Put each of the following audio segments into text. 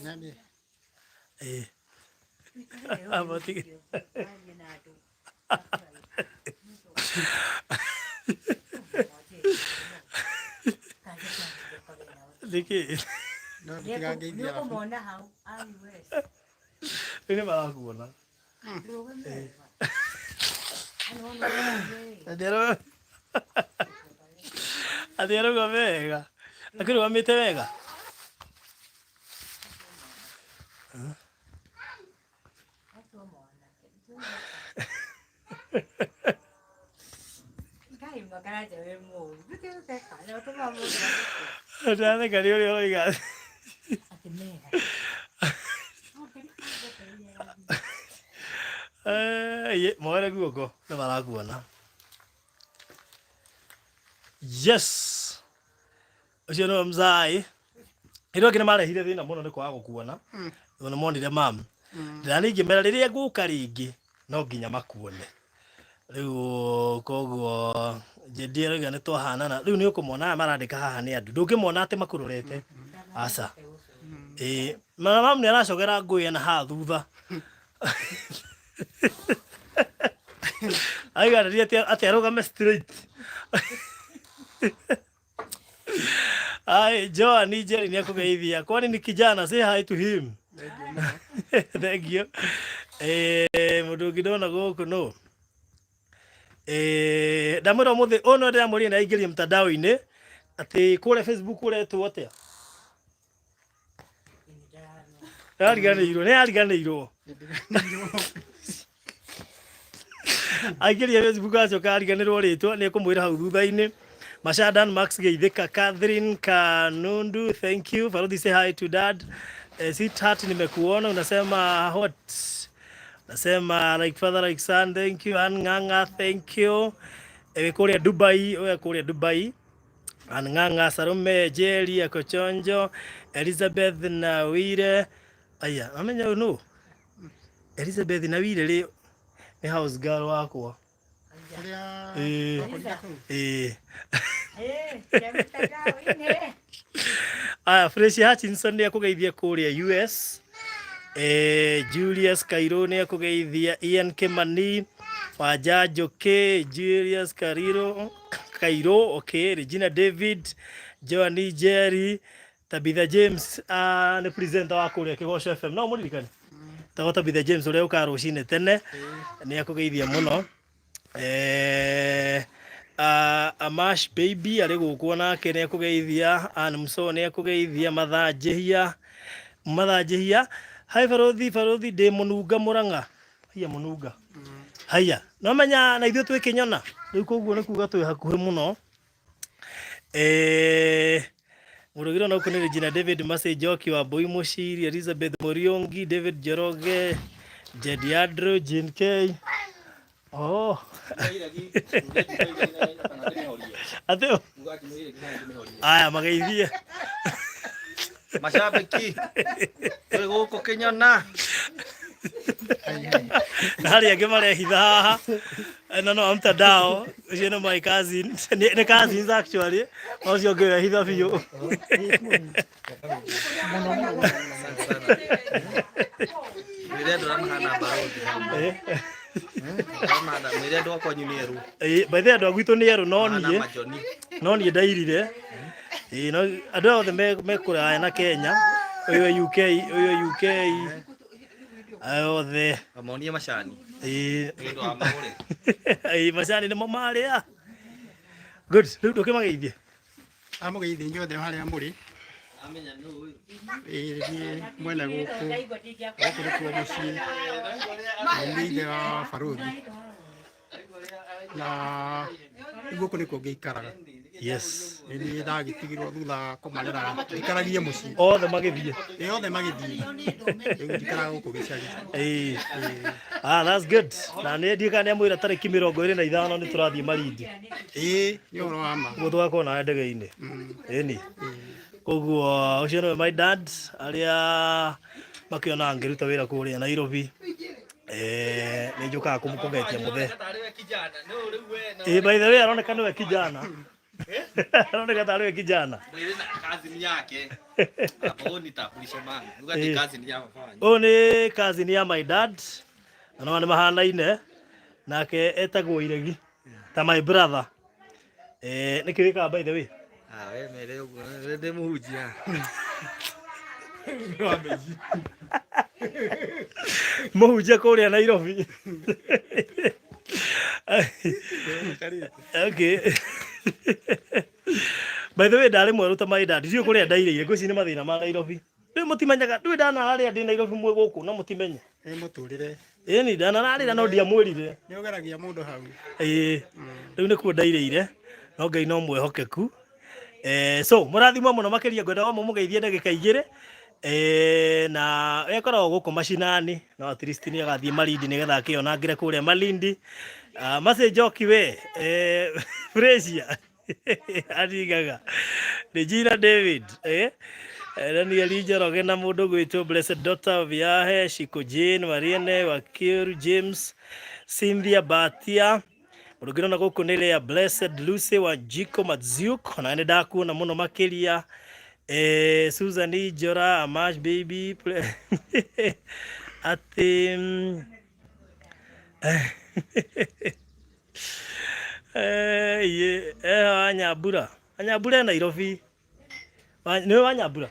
Nani? Ĩĩ. Amba ũtige. Nĩkĩ? No ndigangeithia arabu. Nĩũkũmona hau ari West. Rĩu nĩ marakuona. Atĩ arauga wega. Akĩrũgamĩte wega. Ndatheka nĩ ũrĩa ũroiga. Eh, moere guoko nĩ marakuona. Yes. Ũcio nĩwe mzai. Hĩndĩ ĩyo nĩ marehire thĩna mũno nĩ kwaga gũkuona. Tondũ nĩ monire mam. Ndĩra ningĩ rĩrĩa ngũka rĩngĩ no nginya makuone. Rĩu koguo Njendie arauga nĩ twahanana. Rĩu nĩ ũkũmona aya marandĩka haha nĩ andũ. Ndũngĩmona atĩ makũrorete. Aca. Ĩĩ, na mam nĩ aracogera ngũĩ na haha thutha. Aiganĩria atĩ atĩ arũgame straight. Ai, Joan Njeri nĩ akũgeithia. Kwani ni kijana, say hi to him. Thank you. Eh, mũndũ ũngĩ ndona gũkũ no. Eh, ndamwĩra ũmũthĩ ũyũ no ndĩramwĩrire nĩ aingĩrie mtandao-inĩ atĩ kũrĩa Facebook ũretwo atĩa? Nĩariganĩirwo, nĩariganĩirwo. Aingĩria Facebook acoka ariganĩrwo rĩtwa nĩ ekũmwĩra hau thutha-inĩ. Mashadan Max Geithĩka, Catherine Kanundu, thank you. Faruthi say hi to dad. Eh, sweetheart nimekuona unasema what? Nasema like father like son, thank you. Ann Ng'ang'a, thank you. Eh, kũrĩa Dubai, ũyũ kũrĩa Dubai. Ann Ng'ang'a, Salome Jerry, Akochonjo, Elizabeth Nawire. Aya, amenya ũyũ nũ? Elizabeth Nawire rĩ nĩ house girl wakwa. Ũrĩa Ĩĩ. twakorire kũu. Ĩĩ. Aya, Fresh Hutchinson nĩ akũgeithia kũrĩa US. Eh, Julius Kairũ nĩ akũgeithia, Ian Kimani, Wanja Njũkĩ, Julius Kariro, Kairũ, okay, Regina David, Joanie Jerry, Tabitha James, ah, nĩ presenter wa kũrĩa Kĩgoco FM, no mũririkane? Tagwo Tabitha James ũrĩa ũkaga rũcinĩ tene, nĩ akũgeithia mũno. Eh, ah, Amash Baby arĩ gũkũ onake nĩ akũgeithia, Ann Muso nĩ akũgeithia, Mathanjĩhia, Mathanjĩhia, hi barothi, barothi ndĩ mũnunga Mũrang'a, haiya mũnunga, haiya, no menya na ithuĩ twĩ Kĩnyona, rĩu koguo nĩ kuga twĩ hakuhĩ mũno. Eh, Mũrũgiro na gũkũ nĩ Regina David Masĩ Njoki wa Mbui Mũciri, Elizabeth Mũriũngi, David Njoroge, Jedi Andrew, Jean K. Oh. Atĩ aya mageithie. Mashabiki twĩ gũkũ Kĩnyona. Na harĩa angĩ marehitha haha na no mtandao ũcio nĩ my cousin nĩ nĩ cousins actually no ũcio ũngĩ wehitha biũ. Asante sana. Mwĩre andũ arĩa mahana mbarothi hau. Arĩa Mwĩre andũ a kwanyu nĩ erũ. Ĩĩ, by the way andũ a gwitũ nĩ erũ no Mahana niĩ majoni. no niĩ ndairire. Ĩĩ, no andũ aya othe me kũraya na Kenya, ũyũ e UK, ũyũ e UK, aya othe. Amonie macani. Ĩĩ. Nĩ ũndũ wa magũre. Ĩĩ, macani nĩmo marĩa. Good, rĩu ndũkĩmageithie. Amũgeithie inyuothe harĩa mũrĩ. Ĩĩ niĩ mwene gũkũ, gũkũ nĩkuo mũciĩ. Nĩ niĩ ithe wa barũthi. Na rĩu gũkũ nĩkuo ngĩikaraga. Yes. Nĩ niĩ ndagĩtigirwo thutha wa kũmarera njikaragie mũciĩ. Othe magĩthiĩ. Ĩ othe magĩthiĩ. Rĩu njikaraga gũkũ gĩcagi. Ĩĩ. Ah, that's good. Na nĩ ndiũĩ kana nĩ amwĩra tarĩki 25 nĩ tũrathiĩ Malindi. Ĩĩ nĩ ũhoro wa ma. Ũguo tũgakorwo nawe ndege-inĩ. Ĩni. Koguo ũcio nĩwe my dad arĩa makĩonaga ngĩruta wĩra kũrĩa Nairobi. Eh, nĩ njũkaga kũgetia mũthee. Ĩĩ, by the way aroneka nĩwe kijana. Aroneka tarĩ we kijana. Mwĩrĩ na cousin yake. Hapo nitambulishe mami. Uga ti cousin ya baba wanyu. Ũyũ nĩ cousin ya my dad na no nĩ mahanaine nake etagwo Iregi ta my brother. Eh, nĩkĩ wĩkaga by the way? Ah, we mere ũguo ndĩ mũhunjia. Mũhunjia kũrĩa Nairobi. Okay. By the way, ndarĩ mwerũ ta my dad. Ndiũĩ kũrĩa ndairĩire. Ngwĩciria nĩ mathĩna ma Nairobi. Rĩu mũtimenyaga, ndũĩ ndanararĩra ndĩ Nairobi mwĩ gũkũ na mũtimenye. Nĩ mũtũrĩre. Ĩni ndanararĩra no ndiamwĩrire. Nĩ ũgeragia mũndũ hau. Ĩĩ. Rĩu nĩkuo ndairĩire. No Ngai no mwĩhokeku. Eh, so mũrathimwo mũno makĩria ngwenda wa mũmũgeithie ndagĩka igĩrĩ. Eh, na we akoragwo gũkũ macinani no at least nĩ agathiĩ Malindi nĩgetha akĩonangĩre kũrĩa Malindi. Uh, Mercy Njoki we eh, Fresia arigaga Regina David eh Daniel Njoroge na mũndũ gwĩtwo Blessed Daughter of Yahe Shiko Jane Mariene Wakiru James Cynthia Batia mũndũ ũngĩ ndona gũkũ nĩ Lea Blessed Lucy Wanjiko Madziuk ona nĩ ndakuona mũno makĩria eh, Susan Njora Amash baby atĩ eh, ye, eh, Wanyambura Wanyambura e Nairobi. Nĩwe Wanyambura?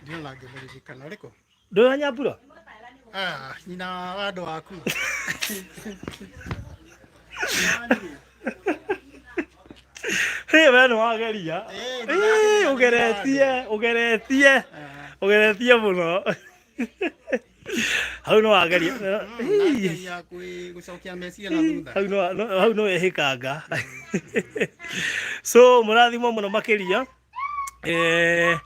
Ndĩrona ngĩmũririkana ũrĩkũ? Ndũĩ Wanyambura? Ah, nyina wa andũ aku. Hey, we nĩ wageria. Eh, Ĩĩ, ũgeretie ũgeretie ũgeretie mũno hau no wageria. Ndageria gũcokia meciria na thutha. Hau no hau no wehĩkanga. So mũrathimwo mũno makĩria. Eh,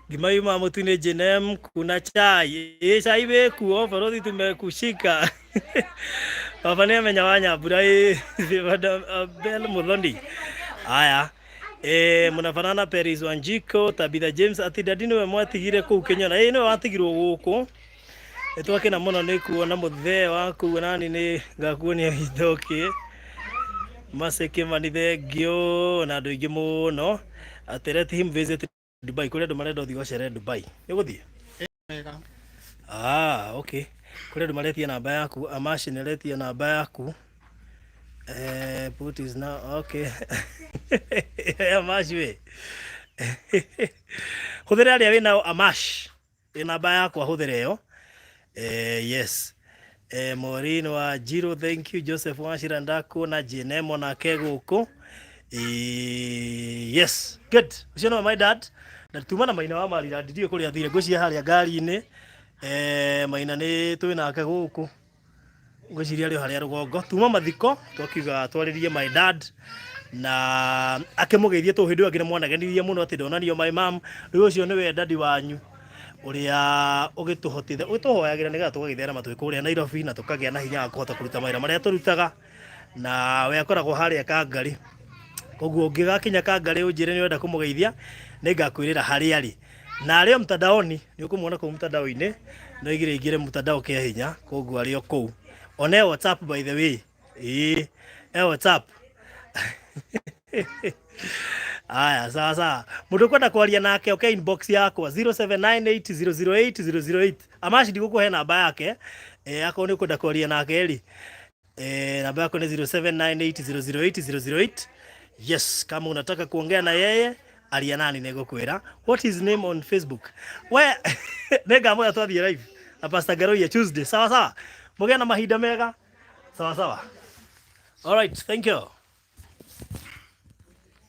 ngima yuma mũtu-inĩ Jenem kuna chai. Ĩ chai wĩkuo balothi tumekushika. Baba nĩ amenya Wanyambura ĩ Abel Muthoni. Aya. Eh, mũnafanana Peris Wanjiko, Tabitha James ati dadi nĩwe mwatigire kũu Kĩnyona. Ĩ nĩwe watigirwo gũkũ. Nĩ twakena mũno nĩ kuona mũthee waku nani nĩ ngakuonia itoki. Mercy Kimani thengio na andũ aingĩ mũno. Atĩ let him visit Dubai kũrĩ andũ marenda ũthiĩ ũgacere Dubai. Nĩ ũgũthiĩ? Wega. Ah, okay. Kũrĩ andũ maretia namba yaku, Amashi nĩ aretia namba yaku. Eh, put is now okay. Amash we. Hũthĩra arĩa wĩnao Amash. Ĩ namba yakwa hũthĩra ĩyo. Eh, yes. Eh, Maureen wa Jiro, thank you. Joseph Wachira ndakuona Jenemo nake gũkũ. Eh, yes, good. Ũcio nĩwe my dad. Na tuma na maina wa Marira ndiĩ kũrĩa athire ngwĩciria harĩa ngari-inĩ. Eh, maina nĩ twĩ nake gũkũ ngwĩciria arĩ o harĩa rũgongo tuma mathiko twakiuga twarĩrie my dad na akĩmũgeithie tũ hĩndĩ ĩyo angĩ nĩmwanagenirie mũno atĩ ndonanio my mom. Rĩu ũcio nĩwe dadi wanyu ũrĩa ũgĩtũhotithia ũgĩtũhoyagĩra nĩgetha tũgagĩtherema twĩ kũrĩa Nairobi na tũkagĩa na hinya wa kũhota kũruta mawĩra marĩa tũrutaga na we akoragwo harĩa Kangarĩ koguo ũngĩgakinya Kangarĩ ũnjĩre nĩ ũrenda kũmũgeithia nĩngakwĩrĩra harĩa arĩ na arĩ o mtandaoni nĩ ũkũmuona kũu mtandao-inĩ no igĩrĩ ingĩre mtandao kĩa hinya koguo arĩ o kũu one WhatsApp by the way ĩĩ e WhatsApp. Aya, sawa sawa. Mũndũ ũkwenda kwaria nake oke inbox yakwa 0798008008. Amashi ndigũkũhe namba yake. Eh, akorwo nĩ ũkwenda kwaria nake rĩ. Eh, namba yako ni 0798008008. Yes, kama unataka kuongea na yeye aria nani nĩngũkwĩra. What is name on Facebook? We nĩngamwĩra twathiĩ live na Pastor Ngaruiya Tuesday. Sawa sawa. Mũgĩe na mahinda mega. Sawa sawa. All right, thank you.